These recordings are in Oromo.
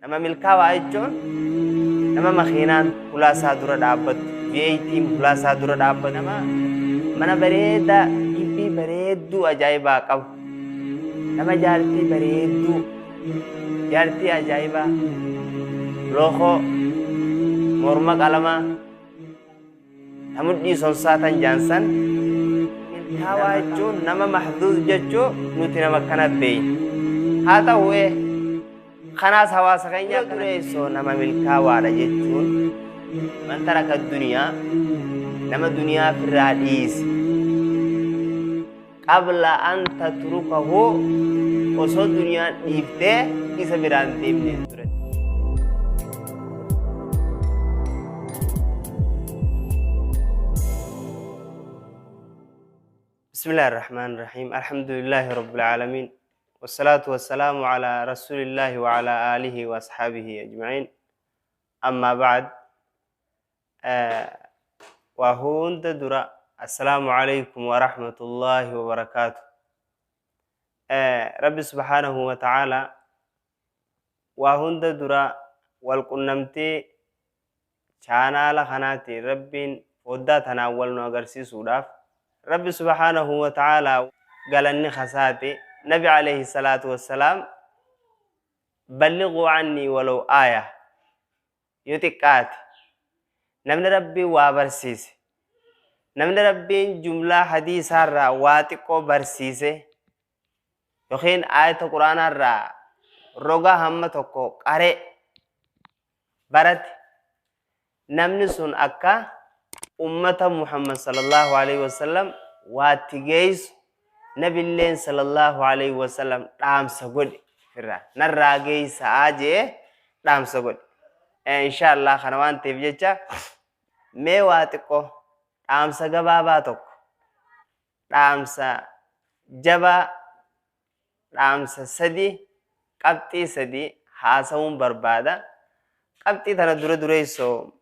Nama milkaawaa jechuun nama makiinaan hulaa isaa dura dhaabbattu, V8 hulaa isaa dura dhaabbatu, nama mana bareedaa, gibbii bareedduu ajaa'ibaa qabu, nama jaartii bareedduu, jaartii ajaa'ibaa, lookoo, morma qalamaa, ta mudhii sonsaa tan jaansan milkaawaa jechuun nama mahduuz jechuu nuti nama akkana beeyna. Haa ta'u kanaas hawaasa keenya dureessoo nama milkaawaadha jechuun man taraka duniyaa, nama duniyaa firraa dhiise, qabla an tatrukahu, osoo duniyaan dhiiftee isa biraan deemneen ture. بسم الله الرحمن الرحيم، الحمد لله رب العالمين، والصلاة والسلام على رسول الله وعلى آله وأصحابه أجمعين، أما بعد. وهون درا السلام عليكم ورحمة الله وبركاته. رب سبحانه وتعالى وهون درا والقنمتي chaanaala kanaatiin Rabbiin foddaa tanaan wal nu agarsiisuudhaaf Rabbi subhaanahu wa ta'aalaa galanni kasaati. Nabi alayhi salaatu wassalaam ballighuu annii walaw aaya, yoo xiqqaate namni Rabbiin waa barsiise, namni Rabbiin jumlaa hadiisaarraa waa xiqqoo barsiise yookiin aayata quraanaarraa roga hamma tokko qare barate, namni sun akka ummata Muhammad sallallahu alaihi wasallam waatti geessu nabilleen sallallahu alaihi wasallam dhaamsa godhe, firraa narraa geessaa jee dhaamsa godhe. Insha Allah kana waan ta'eef jecha mee waa xiqqoo dhaamsa gabaabaa tokko, dhaamsa jabaa, dhaamsa sadi, qabxii sadi haasa'uun barbaada. Qabxii tana dura dureessoo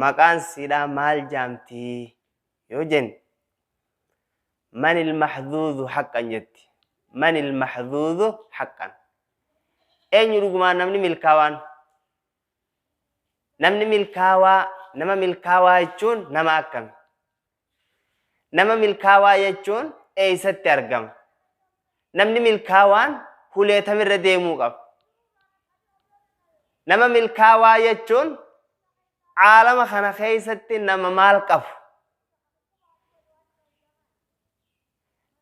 maqaan siidhaa maal jaamtii yoo jenne, man ilmaxduudu haqqan jetti. Man ilmaxduudu haqqan? Eenyu dhugumaan namni milkaawaan? Namni milkaawaa, nama milkaawaa jechuun nama akkami? Nama milkaawaa jechuun eessatti argama? Namni milkaawaan hulee tamirra deemuu qaba? Nama milkaawaa jechuun caalama kana keessatti nama maal qabu?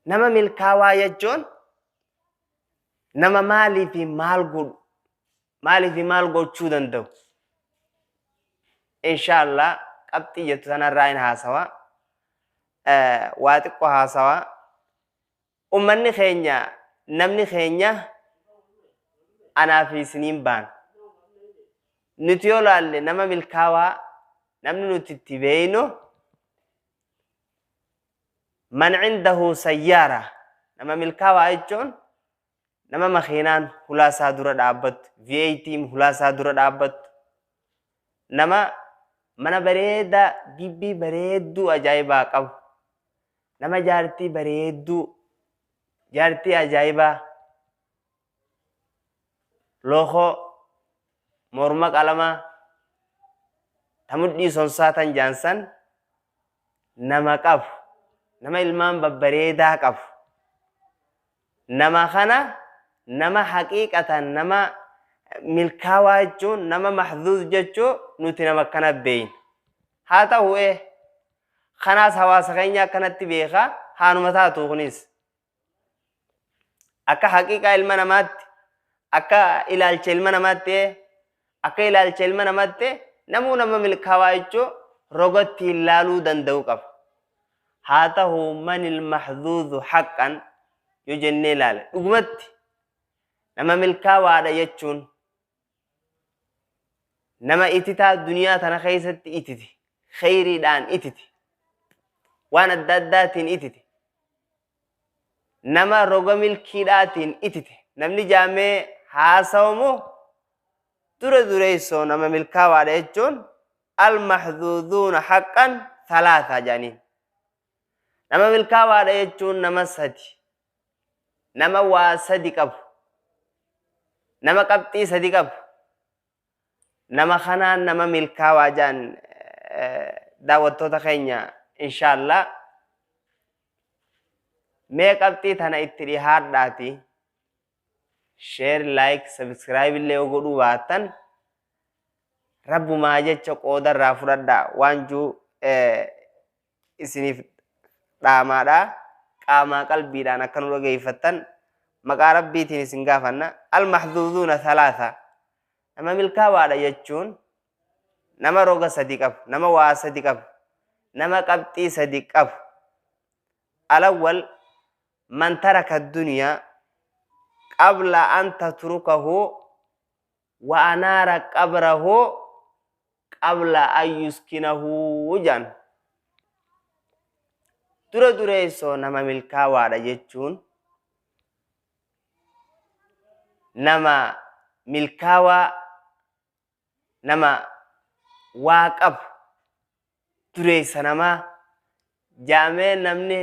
Nama milkaawaa jechuun nama maalii fi maal godhu, maalii fi maal gochuu danda'u? Insha Allah qabxii jettu sanarraa hin haasawaa, waa xiqqoo haasawaa. Ummanni keenya, namni keenya, anaa fi isiniin baana. Nuti yoo laalle, nama milkaawaa namni nuti itti beeynu man cindahu sayyaara. Nama milkaawaa jechuun nama makiinaan hulaa isaa dura dhaabbattu, V8 hulaa isaa dura dhaabbattu, nama mana bareedaa, gibbii bareedduu ajaa'ibaa qabu, nama jaartii bareedduu, jaartii ajaa'ibaa, lookoo, morma qalamaa, ta mudhii sonsaa tan jaansan nama qabu, nama ilmaan babbareedaa qabu. Nama kana nama haqiiqatan nama milkaawaa jechuun, nama mahzuuz jechuun nuti nama akkana beeyna. Haa ta'u kanaas hawaasa keenya akkanatti beeka, haanuma taatu kunis akka haqiiqaa ilma namaatti, akka ilaalcha ilma namaatti, akka ilaalcha ilma namaatti namuu nama milkaawaa jechuun rogatti ilaaluu danda'u qaba. Haa ta'u, man ilmahzuuzu haqqan yoo jennee ilaale, dhugumatti nama milkaawaadha jechuun nama ititaa duniyaa tana keessatti itite, kheyriidhaan itite, waan adda addaatiin itite, nama roga milkiidhaatiin itite namni jaamee haasawamu, dura dureessoo nama milkaawaadha jechuun almahzuuzuuna haqqan thalaatha jedhaniin. Nama milkaawaadha jechuun nama sadi, nama waa sadi qabu, nama qabxii sadi qabu. Nama kanaan nama milkaawaa jaan daawwattoota keenya inshaallah. Mee qabxii tana itti dhihaadhaati. Share, like, subscribe illee yoo godhuu baattan rabbumaa jecha qooda irraa fudhadhaa waan juu isiniif dhaamaadha. Qaamaa qalbiidhaan akka nu dhageeffattan maqaa rabbiitiin isin gaafanna. Al-mahzuuzuuna thalaatha. Nama milkaawaadha jechuun nama roga sadi qabu, nama waa sadi qabu, nama qabxii sadi qabu. Alawwal man taraka duniyaa qabla an tatrukahu wa anaara qabrahu qabla an yuskinahu jedhan. Dura dureessoo nama milkaawaadha jechuun nama milkaawaa nama waa qabu dureessa namaa jaamee namni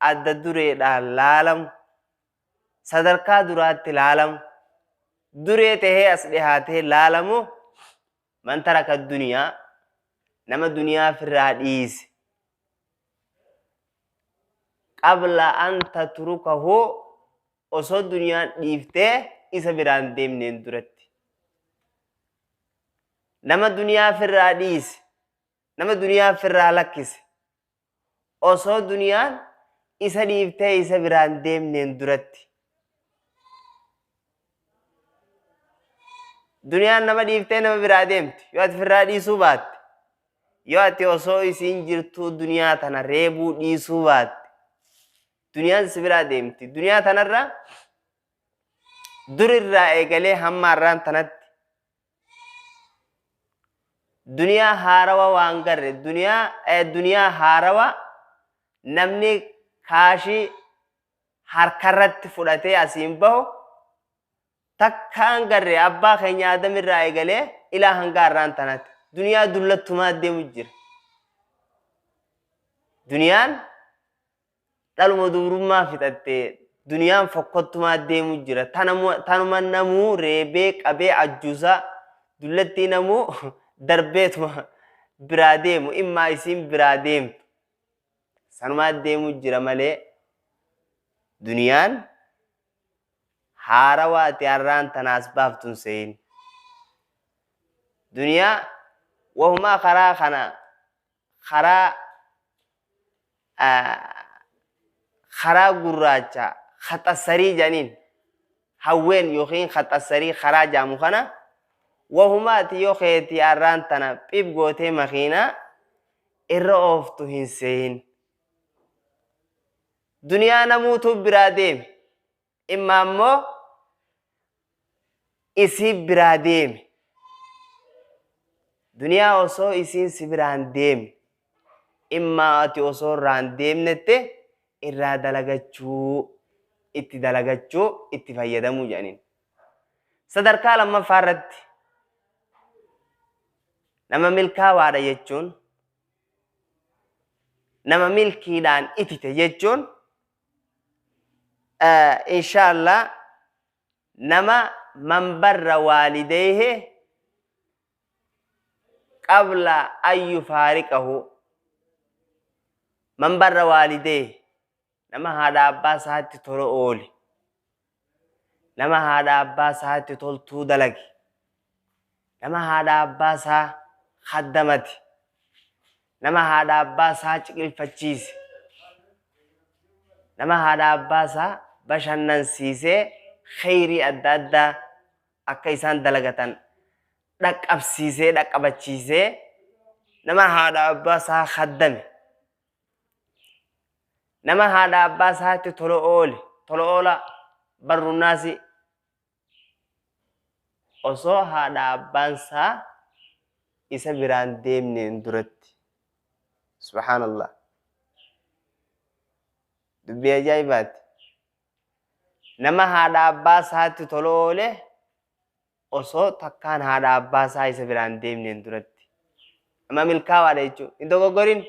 adda dureedhaan laalamu sadarkaa duraatti laalamu duree tahee as dhihaatee laalamu man taraka duniyaa nama duniyaa firraa dhiise qabla an tatrukahu osoo duniyaan dhiiftee isa biraan deemneen duratti. Nama duniyaa firraa dhiise, nama duniyaa firraa lakkise, osoo duniyaan isa dhiiftee isa biraan deemneen duratti. Duniyaan nama dhiiftee nama biraa deemti. Yoo ati firraa dhiisuu baatte, yoo ati osoo isiin jirtuu duniyaa tana reebuu dhiisuu baatte, duniyaan si biraa deemti. Duniyaa tanarra durirraa eegalee hamma har'aan tanatti duniyaa haarawa waan garre duniyaa haarawa namni kaashii harkarratti fudhatee asiin bahu takkaan garre abbaa keenya Aadamirraa eegalee ilaa hanga har'aan tanatti duniyaa dullattumaa deemu jira. Duniyaan dhaluma dubrummaa fixatte duniyaan fokkottumaa deemu jira. Tanuma namuu reebee qabee ajjuusaa dullattii namuu darbeetuma biraa deemu immaa isiin biraa deemtu. Sanumaa deemu jira malee duniyaan haarawaa ati har'aan tanaas baaftu hin se'in. Duniyaa wahumaa karaa kana karaa gurraacha haxassarii jedhaniin hawween yookiin haxassarii karaa jaamu kana wahumaa ati yoo keetii har'aan tana phib gootee makiinaa irra ooftu hin se'in. Duniyaa namuutu biraa deeme. Imma ammoo isii biraa deeme. Duniyaa osoo isiin si biraan deemne, immaa ati osoo irraan deemnette irraa dalagachuu, itti dalagachuu, itti fayyadamuu jedhaniin. Sadarkaa lammaffaa irratti nama milkaawaadha jechuun nama milkiidhaan itite jechuun inshaallah nama man barra waalidayhi qabla an yufaariqahu man barra waalidayhi nama haadha abbaa isaatti tola oole nama haadha abbaa isaatti toltuu dalage nama haadha abbaa isaa kaddamate nama haadha abbaa isaa ciqilfachiise nama haadha abbaa isaa bashannansiisee kheyrii adda addaa akka isaan dalagatan dhaqqabsiisee dhaqqabachiisee nama haadha abbaa isaa kaddame nama haadha abbaa isaatti tola oole tola oola barrunnaasi osoo haadha abbaan isaa isa biraan deemneen duratti. Subhaanallah. Dubbii ajaa'ibaati. Nama haadha abbaa isaatti tola oole osoo takkaan haadha abbaa isaa isa biraan deemneen duratti. Nama milkaawaadha jechuun. Hin dogoggorin.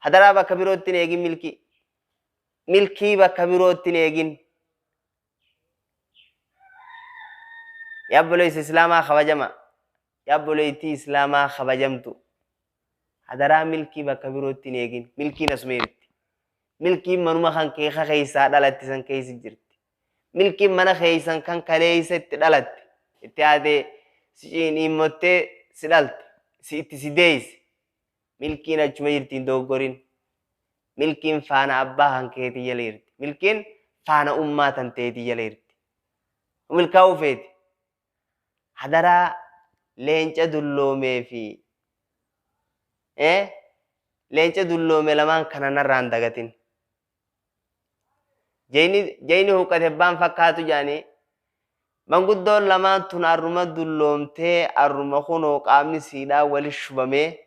Hadaraa bakka birootti hin eegin milkii. Milkii bakka birootti hin eegin. Yaa obboleessa Islaamaa kabajama. Yaa obboleettii Islaamaa kabajamtu. Hadaraa milkii bakka birootti hin eegin. Milkiin asuma jirti. Milkiin manuma kan kee keessaa dhalatti san keessa jirti. Milkiin mana keessan kan kaleessa itti dhalatte. Itti haatee si ciiniimmottee si dhalte. Si itti si deeyse. Milkiin achuma jirti, hin dogoggorin. Milkiin faana abbaa kan keetii jala jirti. Milkiin faana ummaa tan teetii jala jirti. Milkaa'uu feeti. Hadaraa leenca dulloomee fi leenca dulloome lamaan kana narraan dagatin. Jayni huqqate abbaan fakkaatu jedhanii manguddoon lamaan tun arruma dulloomtee, arruma kunoo qaamni siidhaa wali shubamee,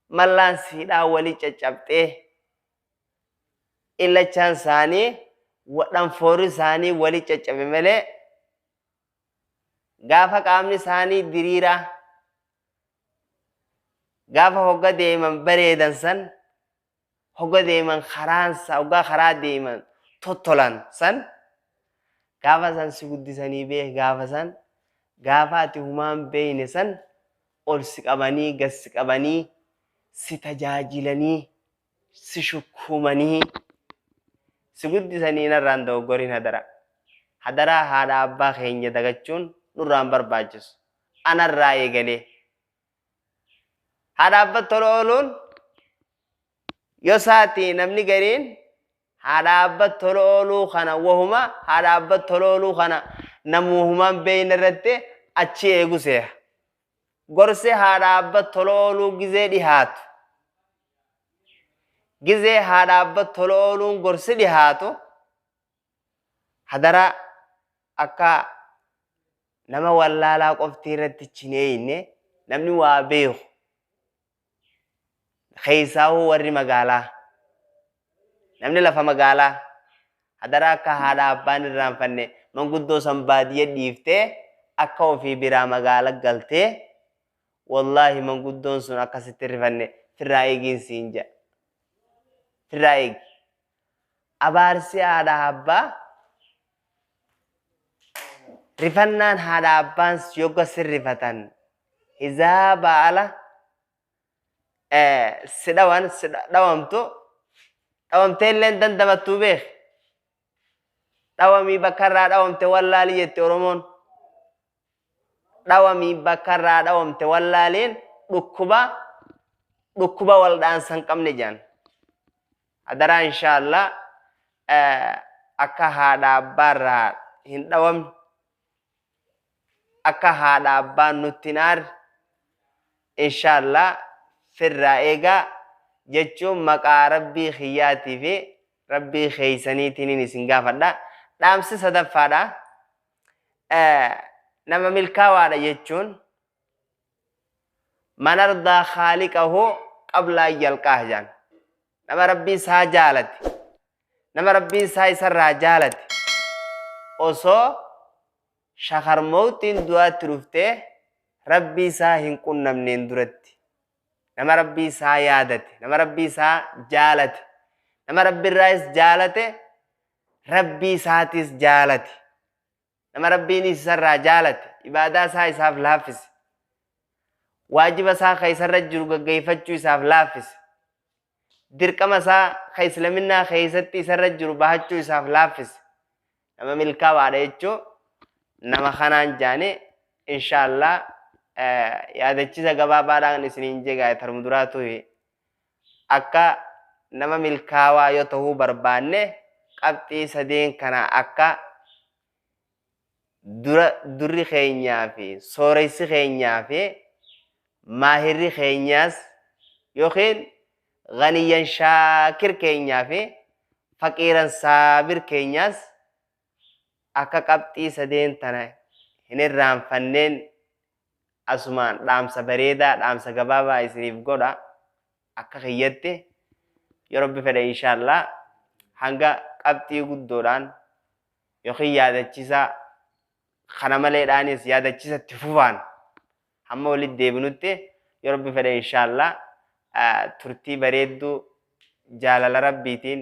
mallaan siidhaa wali caccabxee, illachaan isaanii dhanfoorri isaanii wali caccabe malee, gaafa qaamni isaanii diriiraa, gaafa hogga deeman bareedan san, hogga deeman karaansa hoggaa karaa deeman tottolan san, gaafa san si guddisanii beek. Gaafa san, gaafa ati humaan beeyne san, ol si qabanii, gad si qabanii, si tajaajilanii, si shukkumanii si guddisanii narraan dogoggorin. Hadara, hadaraa haadha abbaa keenya dagachuun nurraan barbaachisu. Anarraa eegalee haadha abbaa tola ooluun yoo saati namni gariin haadha abbaa tola ooluu kana wahuma haadha abbaa tola ooluu kana namuhumaan beeyne irratti achi eegu seeha. Gorsi haadha abbaa tola ooluu gizee dhihaatu, gizee haadha abbaa tola ooluun gorsi dhihaatu, hadara akka nama wallaalaa qofti irratti chineeyne. Namni waa beeku keessaahuu warri magaalaa, namni lafa magaalaa, hadara akka haadha abbaan irraanfanne. Manguddoo san baadiyya dhiiftee akka ofii biraa magaala galtee, wallaahi manguddoon sun akkasitti rifanne. Firraa eegiin siin jedha, firraa eegi. Abaarsi haadha abbaa, rifannaan haadha abbaan yogga sirrifatan hizaaba ala si dhawan, si dhawamtu, dhawamtee illee dandamattuu beek. Dhawamii bakka irraa dhawamte wallaali jette Oromoon. Dhawamii bakka irraa dhawamte wallaaliin dhukkuba, dhukkuba waldhaansa hin qabne jedhan. Hadaraa inshaallah akka haadha abbaarraa hin dhawamne, akka haadha abbaan nutti hin aarre, inshaallah firraa eegaa jechuun maqaa rabbii kiyyaatii fi rabbii keeysaniitiin isin gaafadha. Dhaamsi sadaffaadha. Nama milkaawaadha jechuun man ardaa khaaliqahu qabla an yalqaah jedhan. Nama rabbii isaa jaalate, nama rabbii isaa isarraa jaalate, osoo shakarmowtiin du'aatti dhuftee rabbii isaa hin qunnamneen duratti, nama rabbii isaa yaadate, nama rabbii isaa jaalate, nama rabbi irraayis jaalate, rabbii isaatis jaalate, nama rabbiinis isarraa jaalate, ibaadaa isaa isaaf laaffise, waajiba isaa ka isarra jiru gaggeeffachuu isaaf laaffise, dirqama isaa ka islaminaa keessatti isarra jiru bahachuu isaaf laaffise, nama milkaawaadha jechuu nama kanaan jaane. Inshaallah yaadachiisa gabaabaadhaan isiniin jegaa tarmu duraatu akka nama milkaawaa yoo ta'uu barbaanne qabxii sadeen kana akka dura durri keenyaa fi sooressi keenyaa fi maahirri keenyaas yookiin ganiyyan shaakir keenyaa fi faqiiran saabir keenyaas akka qabxii sadeen tana hin irraanfanneen asumaan dhaamsa bareedaa, dhaamsa gabaabaa isiniif godha. Akka kiyyatti yoo rabbi fedhe inshaallah hanga qabxii guddoodhaan yookiin yaadachiisa kana maleedhaanis yaadachiisa itti fufaan hamma walitti deebinutti, yoo rabbi fedhe inshaallah turtii bareedduu jaalala rabbiitiin,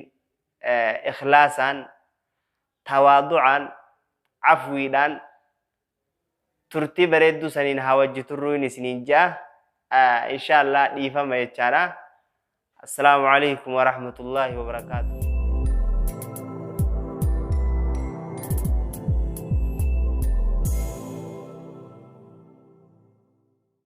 ikhlaasaan, tawaadu'aan, afwiidhaan. Turtii bareedduu saniin haa wajji turruun isiniin ja'a. Inshaallah dhiifama jechaadha. Assalaamu alaikum warahmatullaahi wabarakaatu.